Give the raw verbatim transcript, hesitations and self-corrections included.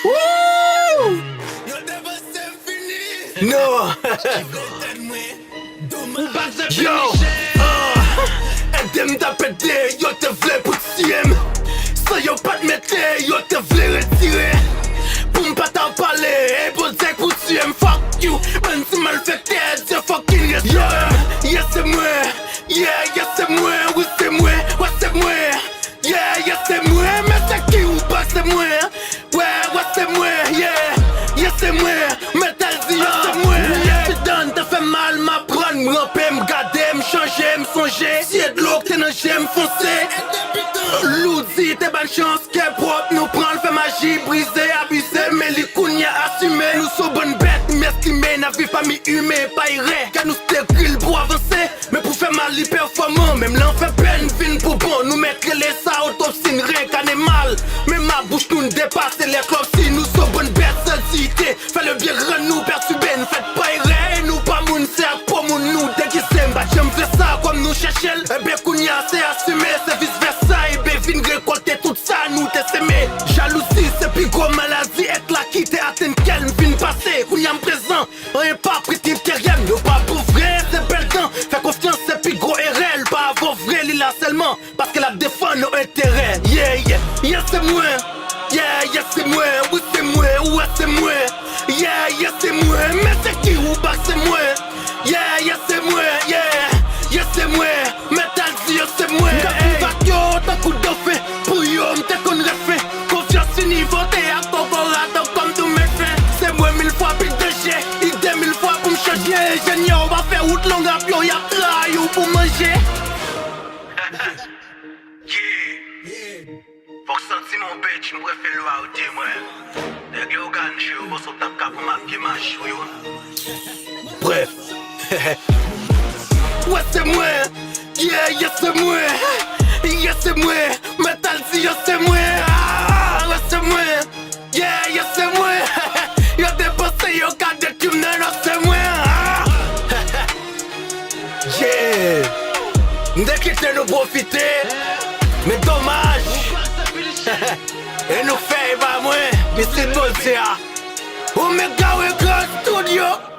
Woo! No! Yo! Ah! Ede m tape de, yo te vle pou tiye m. San yo pa t mete, yo te vle retire. Pou m pa ta pale, e Bondye pou tiye m. Fuck you, bann ti malfektè, Dye fucking restore m. Yeah, se mwen. Yeah, yeah, se mwen, wi, se mwen, wè, se mwen. Yeah, yeah, se mwen, men se ki ou pa se mwen. Wè, wè, se mwen, yeah, yeah, se mwen. Metal di yo, se mwen, yeah. Accident te fè mal, m aprann, m ranpe, m gade, m chanje, m sonje. Siye dlo k te nan je m fonse. Loudi te ban chans, kè pwòp, nou pran l, fè maji, brize, abize. Men li kounye a asime. Nou se yon bann bèt, m estime n ap viv pami imen, pa erè. Kè nou steril pou avanse. Men pou fè mal li pèfòman, menm lè an fè pèn vin pou bon. Nou mèt rele sa otopsi, n renkane mal. Men ma bouch nou n depase lè klòpsi. Nou se yon bann bèt san diyite. Fè le byen rann nou pètibe, n fèt pa erè. E nou pa moun, se ak po moun nou degize. M pa t janm vle sa kòm nou chèche l. Enben kounye a se asime, se vis vèsa. Enben vin rekòlte tout sa nou te seme. Jalouzi se pi gwo maladi, èt la ki te atenn kè l m vin pase. Kounye a m prezan. Anyen pa prete enterè m, yo pa bon vre, se bèl dan. Fè konfyans, se pi gwo erè, l pa avè w vre, li la sèlman, paske l ap defann yon enterè. Yeah, yeah, yeah, se mwen. Yeah, yeah, se mwen, wi, se mwen, ou wè, se mwen. Yeah, yeah, se mwen, men se ki ou pa se mwen. Yeah, yeah, se mwen, yeah, yeah, se mwen. Metal di yo se mwen. M t ap viv ak yo tankou dofen. Pou yo, m te konn rèd fen. Konfyans fini vote ak kokorat, tankou m tou met fen. Se mwen mil fwa pi danje, ide mil fwa pou m chanje. Enjenyè, w pa fè wout long ap yo, y ap trayi w pou manje. Yeah. Fòk santi m on bitch, m prefere lwa ou di mwen. Nèg yo ganche yo, bon, sot ap ka pou m ap gen maji w yo. Bref. Wè se mwen. Yeah, yeah, se mwen. Yeah, se mwen. Metal di yo se mwen. Ah, wè se mwen. Yeah, yeah, se mwen. Yo depanse, yo ka detwi m nan, non, se mwen. Ah. Yeah. M te kite nou pwofite. Men domaj. E nou fè e pa mwen. Isit Bondye a. Omega Record Studio.